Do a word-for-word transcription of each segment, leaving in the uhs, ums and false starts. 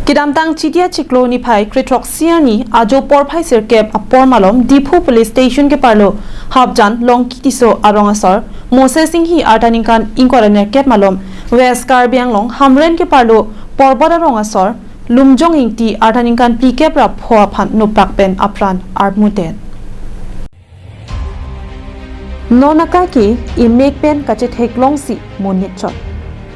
Kedamtang Chiti achiklo niphai kre-throksi arni ajo porphai sirkep apor malom Diphu Police Station keparlo Hapjan Longki Tisso arong asor Moses Inghi arta ningkan ingkoi ra nerkep malom West Karbi Anglong Hamren keparlo Porbot arong asor Lumjong Ingti arta ningkan phlikep ra pho aphan nuprak pen apran armudet. Non akai ke imek pen kachetheklongsi monit chot.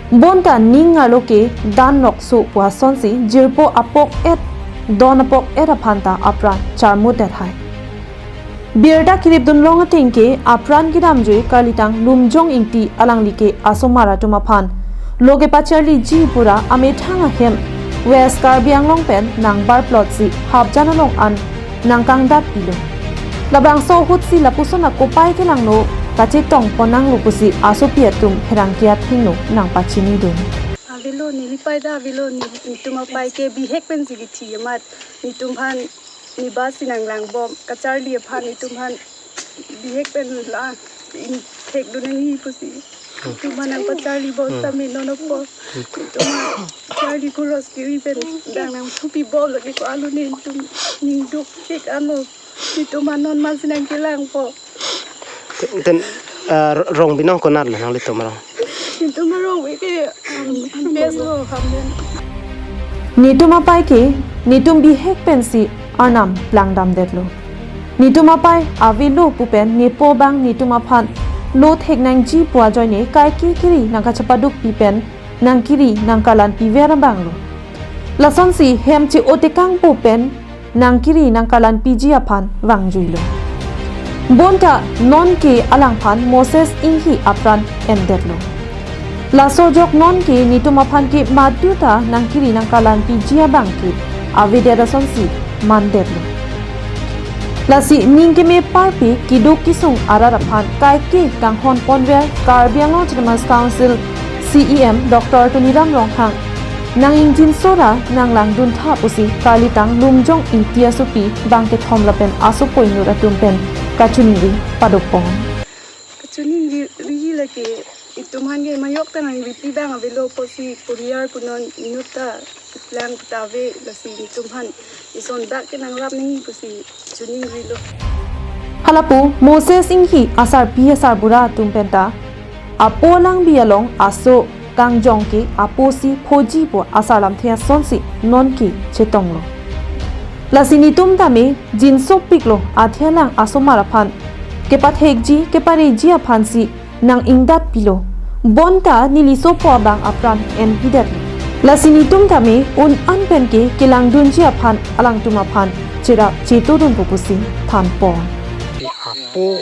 Bonta ning arlo ke dan nokso pu asonsi jirpo apok et, don apok et aphan ta apran charmudet hai. Birta kiripdunlong ateng ke apran kedamjui kalitang Lumjong Ingti alangli ke asomar atum aphan lo kepacharliji pura amethang ahem West Karbi Anglong pen nangbar plotsi Hapjan along an nangkangdat pilo. Labangso ahutsi lapuson akopai kelangno kachetong ponnanglo pusi asopi atum pherangke athengno nangpachinidun. Avelo, neli pai ta avelo, ne-, netum apai ke bihek pensi kithi amat, netum aphan ne bus si nanglangbom, kacharli aphan netum aphan bihek pen la ingthekdun nangji pusi. Netum aphan nangpacharli bom Hmm. sami non apor. Netum aphan charli kuros kiri pen dang nangthupi bom lagi ko alu netum ningduk thek ano. Netum aphan non man si nangkelangpo. Ten, ten, ah, ro-, rong binong konat lo nanglitum arong? Netum arong ke, um, best lo, Hamren. Netum apai ke, netum bihek pensi arnam plangdamdetlo. Netum apai avelo pu pen nepo abang netum aphan lo thek nangji pu ajoine kaike kiri nangkachepadukpi pen nangkiri nangkalanpiver abanglo. Lasonsi hem che-o tekangpo pen nangkiri nangkalanpiji aphan vangjuilo. Bonta non ke alangphan Moses Inghi apran endetlo. Laso ajok non ke netum aphan ke maduta nangkiri nangkalanpiji abang ke avedet asonsi mandetlo. Lasi ning keme parpi keduk kesung arat aphan kaike kanghon ponver Karbi Anglong Autonomous Council C E M Doctor Tuliram Ronghang nang-ingjinso ra nanglangdun tha pusi kalitang Lumjong Ingti asopi bangkethom lapen asopo inut atum pen kachiningri padopon. Kachiningri lake itum aphan ke majok ta nangripi abang avelo pusi puriar punon inut ta lang ta ave lasi itum aphan ison dak ke nanglap nangji pusi chiningrilo. Halapu Moses Inghi asarpi asarbura atum penta apo alangbi along aso kangjong ke apo si phoji pu asar lamthe asonsi non ke chetonglo. Lasi netum tame jinsopiklo athe alang asomar aphan kepathekji kepareji aphansi nang-ingdat pilo. Bonta neli sopo abang apran enpidetlo. Lasi netum tame un-an pen ke kelangdunji aphan alangtum aphan cherap chetodunpo pusi thanpo. Apo,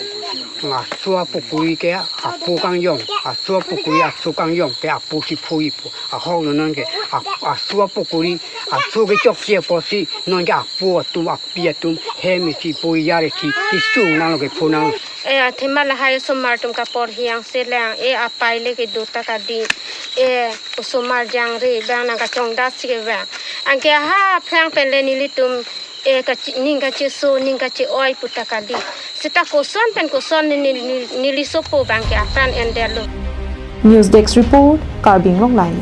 aso apokori ke apo kangjong, aso apokori aso kangjong ke apo si phoipo. Ahok lo non ke ap-, aso apokori aso ke chokche apotsi non ke apo atum api atum hem isi poriar isi kesung nanglo kepho nanglo. E athema lahai osomar atum kapor hiang selang, e apai le kedo ta kadi, e osomar jangre bang nangkachongdat si ke bang. Anke ha aphrang pen le nelitum, e kachi-, ning kacheso, ning kache-oi pu ta kadi. Seta koson pen koson ne-, ne-, ne-, neli sopo abang ke apran endetlo. News Desk Report, Karbi Anglong Live.